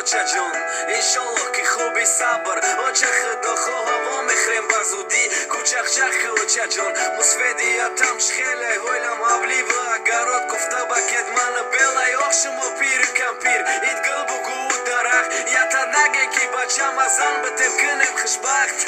Очаҷон, иншоллоҳ, ки хуби, сабр, оча. Худо хоҳа, вомехӯрем ба зудӣ. Кучахчах, очаҷон, мусфедиятам хеле ҳойлам ҳавливу агарот гуфта ба кедмана белай. Ох, шумо пиру кампир, идгул бугӯ, дарахт ята наген, ки бачама зан битем, кунем хушбахт.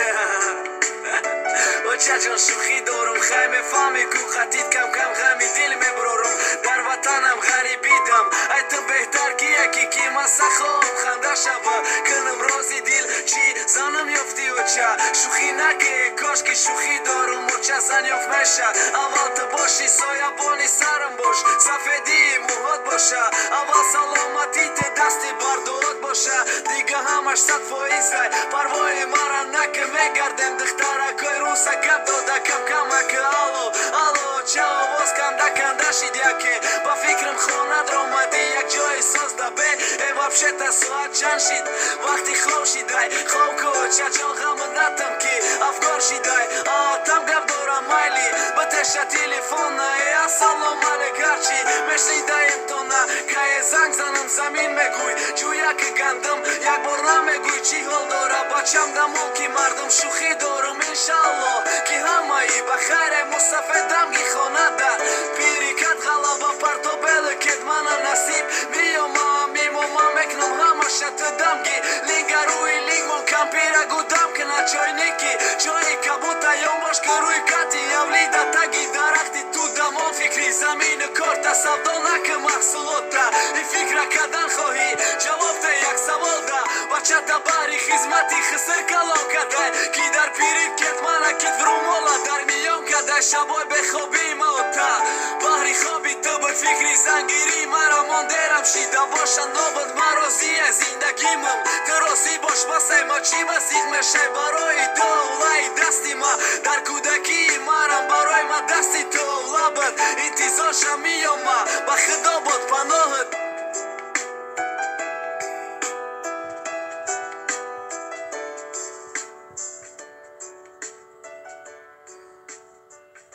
Очаҷон, шӯхӣ дорум, хай, мефаҳмӣ ку, хатит кам-кам ғами дил меброрум. Дар ватанам ғарибидам, ай ту беҳтар ки яке, ки ма сахоб ханда шава, кунам рози дил. Чӣ, занам ёфтӣ, оча? Шӯхӣ наке, кошки шӯхӣ дорум, оча. Зан ёфт меша, аввал ту бошӣ, соябони сарам бош, сафедии мӯҳот боша, аввал саломатӣ ту дасти бардуот боша, дига ҳамаш 100%-ай. Парвои мара нака, мегардем духтаракои руса гап дода кам-камак. Алло, алло, оча, овоз канда канда шид яке. Ба фикрам, хона дромадӣ, як ҷои созда бе. Э, вообще-то соат чанд шид? Вақти хоб шидай. Хоб ку, очаҷон, ғама натам, ки афгор шидай. Там гап дорам, майли, битеша телефона. Э, ассалом алейк, ҳарчи мешнидаем тона. Кае занг занам, замин мегӯй, ҷӯяки гандум. Як бор намегӯй, чӣ ҳол дора бачам да мулки мардум? Шӯхӣ дорум, иншаллоҳ, ки ҳамаи ба хайре. Мусафедамги хонада пирикат ғалаба партобелу кетмана насиб миёма мимома мекунам ҳамаша. Ту дамги линга рӯи лингмон кампира гудам кина чойники чои кабута ён бош, ки рӯи кати явлида таги дарахти ту дамон. Фикри замину корта савдо наки маҳсулота и фикра кардан хоҳӣ, ҷавобта як савол да: бачата баҳри хизмати хиср калон кадай, ки дар пири кетмана кит румола дар миён кадай? Шабой бехобии маота баҳри хоби ту буд, фикри зангирӣ мара мондерам шида боша нобуд. Ман розия зиндагимам, ту розӣ бош, басай. Ма чӣ ба зиқ мешай барои дулаи дасти ма? Дар кӯдакии марам барои ма дасти ту лабад интизор.